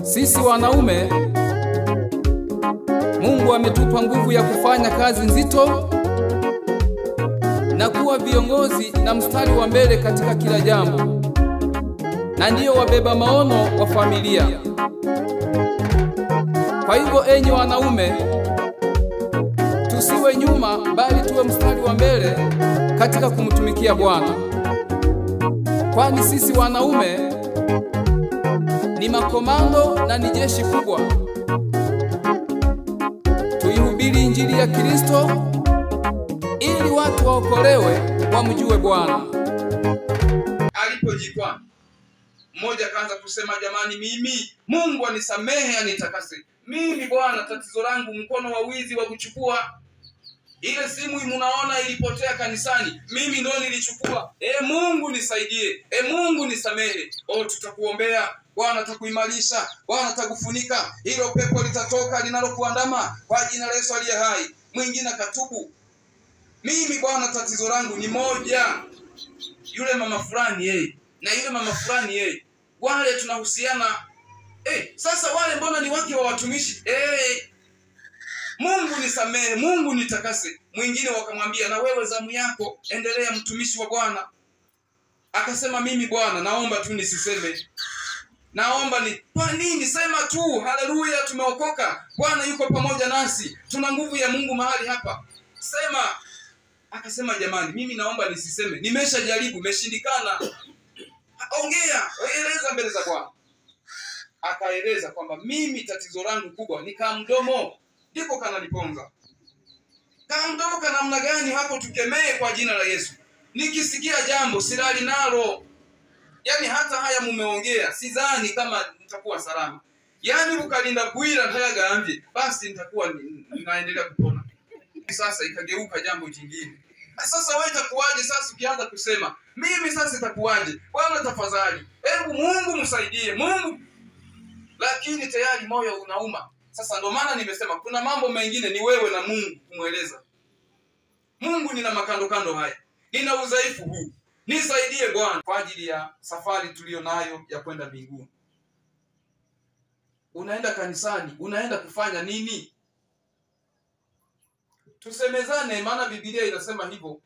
Sisi wanaume, Mungu ametupa nguvu ya kufanya kazi nzito na kuwa viongozi na mstari wa mbele katika kila jambo, na ndiyo wabeba maono wa familia. Kwa hivyo enyi wanaume, tusiwe nyuma bali tuwe mstari wa mbele katika kumtumikia Bwana. Kwani sisi wanaume ni makomando na ni jeshi kubwa. Tuihubiri injili ya Kristo ili watu waokolewe, wamjue Bwana. Alipojikwaa, mmoja akaanza kusema, jamani, mimi Mungu anisamehe anitakase. Mimi Bwana, tatizo langu mkono wa wizi wa kuchukua. Ile simu mnaona ilipotea kanisani, mimi ndo nilichukua. Mungu nisaidie, Mungu nisamehe. Tutakuombea, Bwana atakuimarisha, Bwana atakufunika, hilo pepo litatoka linalokuandama kwa jina la Yesu aliye hai. Mwingine akatubu, mimi Bwana tatizo langu ni moja, yule mama fulani yeye na yule mama fulani yeye, wale tunahusiana. Sasa wale mbona ni wake wa watumishi? Mungu nisamehe, Mungu nitakase. Mwingine wakamwambia, na wewe zamu yako, endelea mtumishi wa Bwana. Akasema, mimi Bwana naomba tu nisiseme. Naomba ni kwa nini? Sema tu, haleluya, tumeokoka. Bwana yuko pamoja nasi. Tuna nguvu ya Mungu mahali hapa. Sema. Akasema, jamani, mimi naomba nisiseme. Nimeshajaribu, nimeshindikana. Ongea, eleza mbele za Bwana. Akaeleza kwamba mimi tatizo langu kubwa ni kamdomo. Ndiko kananiponza. Kamdomo kana namna gani hapo? Tukemee kwa jina la Yesu. Nikisikia jambo silali nalo. Yaani hata haya mumeongea, sidhani kama nitakuwa salama. Yaani ukalinda kuila haya gaambi, basi nitakuwa naendelea kupona. Sasa ikageuka jambo jingine. Sasa wewe itakuwaje sasa ukianza kusema, mimi sasa itakuwaje? Bwana tafadhali, hebu Mungu msaidie, Mungu. Lakini tayari moyo unauma. Sasa ndo maana nimesema kuna mambo mengine ni wewe na Mungu kumueleza. Mungu, nina makando kando haya, nina udhaifu huu, nisaidie Bwana kwa ajili ya safari tuliyo nayo ya kwenda mbinguni. Unaenda kanisani, unaenda kufanya nini? Tusemezane, maana Biblia inasema hivyo.